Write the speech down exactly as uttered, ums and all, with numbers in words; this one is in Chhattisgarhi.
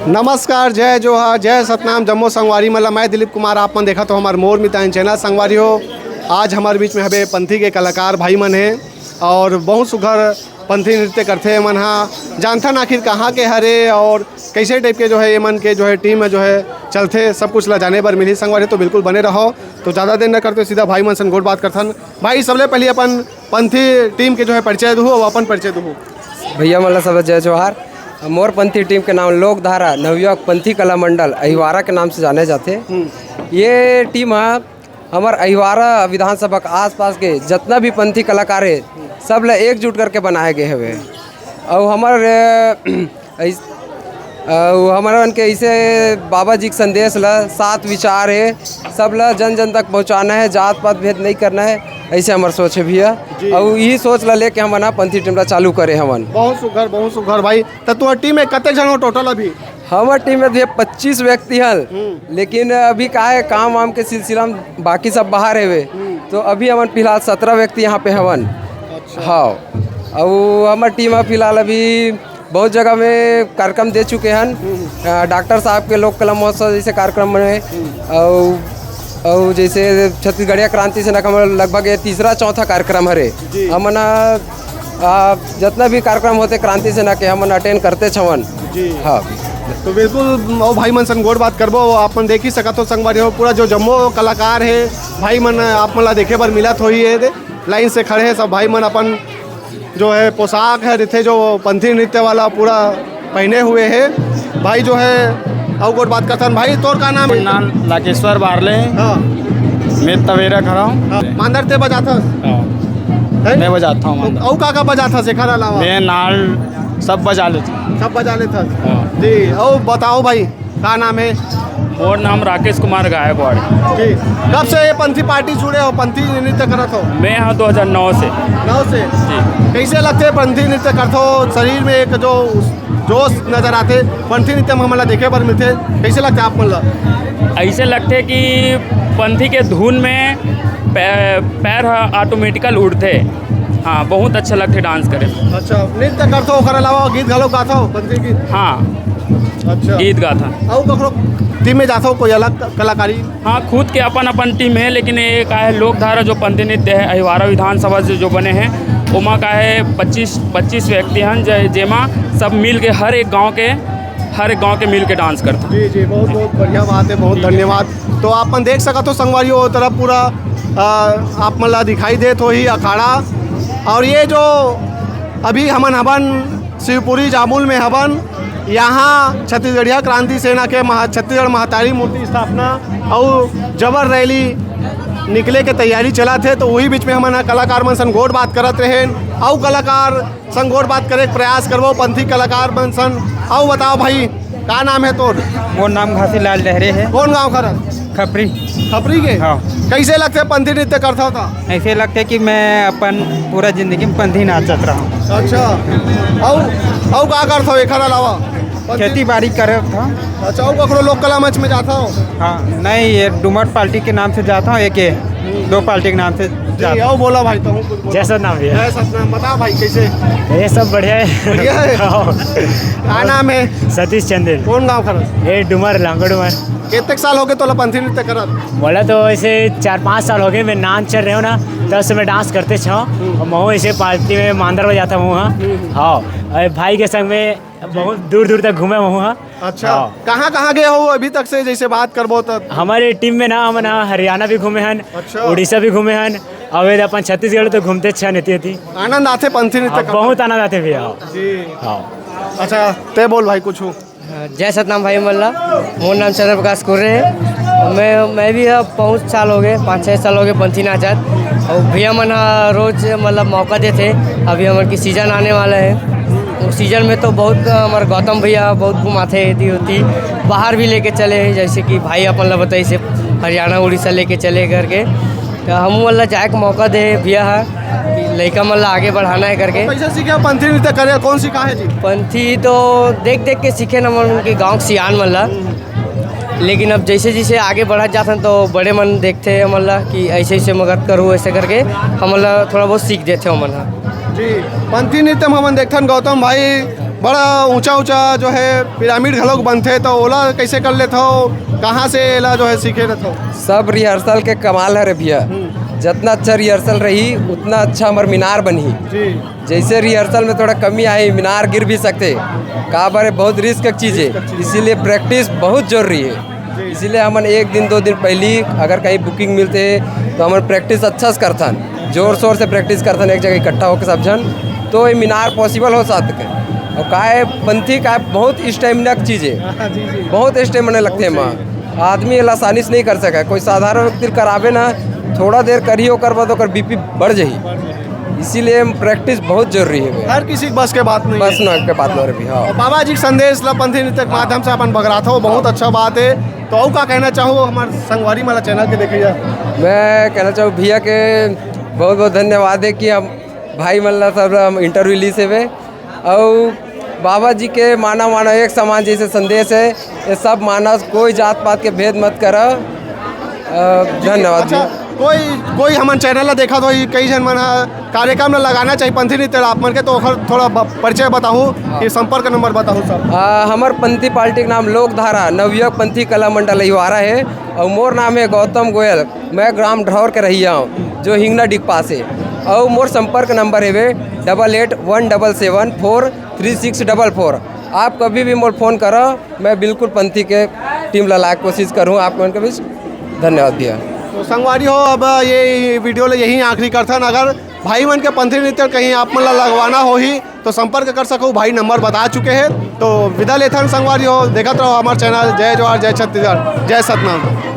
नमस्कार, जय जोहार, जय सतनाम, जम्मो संगवारी मन ला। मैं दिलीप कुमार, आप मन देखत हो हमर मोर मितान चैनल। संगवारी हो, आज हमर बीच में हबे पंथी के कलाकार भाई मन हे और बहुत सुघर पंथी नृत्य करथे एमन हा। जानथन आखिर कहाँ के हरे और कैसे टाइप के जो है एमन के जो है टीम में जो है चलथे, सब कुछ ला जाने बर मिलही संगवारी हो, तो बिल्कुल बने रहो। तो ज़्यादा देर न करते सीधा भाई मन सन गोठ बात करथन। भाई, सबले पहले अपन पंथी टीम के जो है परिचय दुहू और अपन परिचय दुहू। भैया मन ला सब जय जोहार। मोर पंथी टीम के नाम लोकधारा नवयुवक पंथी कला मंडल अहिवारा के नाम से जाने जाथे। ये टीम ह हमर अहिवारा विधानसभा के आसपास के जतना भी पंथी कलाकार हे, सब ला एकजुट करके बनाए गए हवे। अउ हमर, अ, अइस-, अउ हमर मन के अइसे बाबा जी के संदेश ला, सात विचार हे, सब ला जन जन तक पहुँचाना हे, जात पात भेद नहीं करना हे, अइसे हमर सोच हे भैया। जी। अउ यही सोच ला लेके हमन ह पंथी टीम ला चालू करे हवन। बहुत सुघर, बहुत सुघर भाई। त तोहर टीम में कतेक झन हो टोटल अभी? हमर टीम में भैया पच्चीस व्यक्ति हन, हम्म। लेकिन अभी का है, काम वाम के सिलसिला में बाकी सब बाहर हेवे, हम्म। तो अभी हमन फिलहाल सत्रह व्यक्ति यहाँ पे हवन। अच्छा। हाँ, अउ हमर टीम ह फिलहाल अभी बहुत जगह में कार्यक्रम दे चुके हन। हम्म। अ, डॉक्टर साहब के लोक कला महोत्सव जैसे कार्यक्रम में, हम्म। अउ अउ जैसे छत्तीसगढ़िया क्रांति सेना का हमर लगभग ये तीसरा चौथा कार्यक्रम हरे। जी। हमन, आ, जतना भी कार्यक्रम होथे क्रांति सेना के, हमन अटेंड करते छवन। जी। हाँ। तो बिल्कुल, अउ भाई मन सन गोठ बात करबो। आप मन देख ही सकत हो संगवारी हो, पूरा जो जम्मो कलाकार हे, भाई मन आप मन ला देखे बर मिलत होही, ये दे लाइन से खड़े हे सब भाई मन अपन जो है पोशाक है, रिथे जो पंथी नृत्य वाला पूरा पहने हुए है। भाई जो है, अउ गोठ बात करथन। भाई, तोर का नाम है? नाम लाकेश्वर बारले। हाँ। मैं तबेरा खड़ा हूँ। हाँ, मांदर ते बजाथस? हाँ। हैं? मैं बजाता हूँ तो मांदर। अउ का का बजाथस एखर अलावा? मैं नाल सब बजा लेता हूँ। सब बजा लेथस? हाँ। जी, अउ बताओ भाई, का नाम है? मोर नाम राकेश कुमार गायकवाड़। जी, कब से ये पंथी पार्टी जुड़े हो, पंथी नृत्य करत हो? मैं हाँ दो हज़ार नौ से। नौ से? जी। कैसे लगथे पंथी नृत्य करत हो? शरीर में एक जो जोश नजर आथे, पंथी नृत्य में हमन ला देखे बर मिलथे, कैसे लगथे आप मन ला? ऐसे लगथे कि पंथी के धुन में पै-, पैर ह ऑटोमेटिकल उड़थे। हाँ, बहुत अच्छा लगथे डांस करे में। अच्छा, नृत्य करथो, ओकर अलावा गीत घलो गाथो, पंथी गीत? हाँ। अच्छा। गीत गाथन। अउ ककरो टीम में जाथो, कोई अलग क-, कलाकारी? हाँ, खुद के अपन अपन टीम है, लेकिन ये का है, लोकधारा जो पंथी नृत्य है, अहिवारा विधानसभा से जो बने हैं, ओमा का है पच्चीस, पच्चीस व्यक्ति हन, जे-, जेमा सब मिल के हर एक गांव के, हर एक गांव के मिल के डांस करथन। जी, जी, बहुत, बहुत बढ़िया बात है, बहुत धन्यवाद। तो आप मन देख सकत हो संगवारी हो, ओ तरफ पूरा, अ, आप मन ला दिखाई देत होही अखाड़ा। और ये जो अभी हमन हवन शिवपुरी जामुल में हवन, यहाँ छत्तीसगढ़िया क्रांति सेना के महा-, छत्तीसगढ़ महतारी मूर्ति स्थापना अउ जबर रैली निकले के तैयारी चलत हे। तो वही बीच में हमन ह कलाकार मन सन गोठ बात करत रहेन, अउ कलाकार संग गोठ बात करे के प्रयास करबो पंथी कलाकार मन सन। अउ बताओ भाई, का नाम है तोर? मोर नाम घासीलाल डहरे है। कौन गांव खरस? खपरी। खपरी के? हाँ। कैसे लगथे पंथी नृत्य करथव त? ऐसे लगथे कि मैं अपन पूरा जिंदगी में पंथी नाचत रहूं। अच्छा। अउ, अउ का करथव एखर अलावा? पंथी खेती बाड़ी करत हूं। अच्छा, अउ ककरो लोक कला मंच में जाथव? हाँ, नहीं, ये डूमर पार्टी के नाम से जाता हूँ, एक ये दो पार्टी के नाम से जी, जाता हूँ। आओ बोला भाई, तो हूँ कुछ बोला। जय सतनाम भैया। जय सतनाम, बता भाई कैसे? ये सब बढ़िया है। बढ़िया है? हाँ। का नाम है? सतीश चंदेल। कौन गांव खरस? ये डूमर, लांगो डूमर। कितने साल हो गए तोला पंथी नृत्य करत? बोला तो ऐसे चार पाँच साल हो गए, मैं नान चल रहे हो ना, तब से मैं डांस करते छो। हम्म। और महू ऐसे पार्टी में मांदर बजाता हूँ, हाँ। हम्म। हाँ, और भाई के संग में बहुत दूर दूर तक घूमे हूँ, हाँ। अच्छा, हाँ। कहाँ कहाँ गए हो अभी तक से, जैसे बात करबो तब? हमारे टीम में ना, हम ना हरियाणा भी घूमे हन, अच्छा। उड़ीसा भी घूमे हन, अउ अपन छत्तीसगढ़ तो घूमते अच्छा नेती हती। आनंद आथे पंथी नृत्य अब करके? बहुत आनंद आथे भैया। जी। हाँ। अच्छा, ते बोल भाई कुछ। जय सतनाम भाई मल्ला, मोर नाम चंद्र प्रकाश कुर्रे है। मैं, मैं भी अब बहुत साल हो गए, पाँच छः साल हो गए पंथी नाचत। और भैया मन ह रोज मतलब मौका देथे। अभी हमर की सीजन आने वाला है, वो सीजन में तो बहुत हमर गौतम भैया बहुत घुमाथे एती ओती, बाहर भी लेके चले हैं, जैसे कि भाई अपन ला बताइस हरियाणा उड़ीसा लेके चले करके। तो हम मन ला जाए के मौका दे भैया ह कि लइका मन ला आगे बढ़ाना है करके। कैसे सीखे पंथी नृत्य करे, कौन सिखाए जी? पंथी तो देख देख के सीखे न मन के गाँव के सियान मन ला, लेकिन अब जैसे जैसे आगे बढ़त जाथन तो बड़े मन देखथे हमन ला कि ऐसे ऐसे मगत करू, ऐसे करके हमन ला थोड़ा बहुत सीख देथे हमन ह। जी, पंथी नृत्य में हमन देखथन गौतम भाई बड़ा ऊंचा ऊंचा जो है पिरामिड घलोक बनथे, तो ओला कैसे कर लेथव? कहाँ से एला जो है सीखे रहथव? सब रिहर्सल के कमाल हरे भैया। हम्म। जितना अच्छा रिहर्सल रही, उतना अच्छा हमर मीनार बनही। जी। जैसे रिहर्सल में थोड़ा कमी आए, मीनार गिर भी सकते, काबर बहुत रिस्क की चीज़ है, इसीलिए प्रैक्टिस बहुत जरूरी है। इसीलिए हमन एक दिन दो दिन पहली अगर कहीं बुकिंग मिलते, तो हमन प्रैक्टिस अच्छा से करथन, जोर शोर से प्रैक्टिस करथन, एक जगह इकट्ठा होकर सब झन, तो ये मीनार पॉसिबल हो सकते। और का है, पंथी का बहुत स्टेमिना की चीज़ है। हाँ, जी, जी। बहुत स्टेमिना लगते हैं माँ। आदमी एला आसानी से नहीं कर सका, कोई साधारण व्यक्ति करावे ना, थोड़ा देर करिए, ओकर बाद ओकर बीपी बढ़ जाही। इसीलिए प्रैक्टिस बहुत जरूरी है भैया। हर किसी के बस के बात नहीं बस है। ना के बात ना रही, हाँ। और बाबा जी के संदेश ला पंथी नृत्य के माध्यम से अपन बगरात हो, बहुत अच्छा बात है। तो और का कहना चाहो हमारे संगवारी वाला चैनल के देखिए? मैं कहना चाहूँ भैया के बहुत बहुत धन्यवाद है कि हम भाई मन ला सब ला हम इंटरव्यू ली से वे। अउ बाबा जी के मानव मानव एक समान जैसे संदेश है, ये सब मानव, कोई जात पात के भेद मत करा। अ, धन्यवाद अच्छा, जी। कोई, कोई हमन चैनल ला देखत होही, कई झन मन ह कार्यक्रम ला लगाना चाहिए पंथी नृत्य आप मन के, तो ओकर थोड़ा ब-, परिचय बताहू हाँ। कि संपर्क नंबर बताहू सब। आ, हमर पंथी पार्टी के नाम लोकधारा नवयुवक पंथी कला मंडल अहिवारा है, और मोर नाम है गौतम गोयल। मैं ग्राम ढौर के रहिया हूँ, जो हिंगना डिग पास है, और मोर संपर्क नंबर है वे डबल एट वन डबल सेवन फोर थ्री सिक्स डबल फोर। आप कभी भी मोर फोन करो, मैं बिल्कुल पंथी के टीम ला लाए कोशिश करूँ आप मन के बीच। धन्यवाद भैया। तो संगवारी हो, अब ये वीडियो ला यहीं आखिरी करथन। अगर भाई मन के पंथी नृत्य कहीं आप मन ला लगवाना होही, तो संपर्क कर सको, भाई नंबर बता चुके हैं। तो विदा लेथन संगवारी हो, देखत रहो हमारे चैनल। जय जोहार, जय छत्तीसगढ़, जय सतनाम।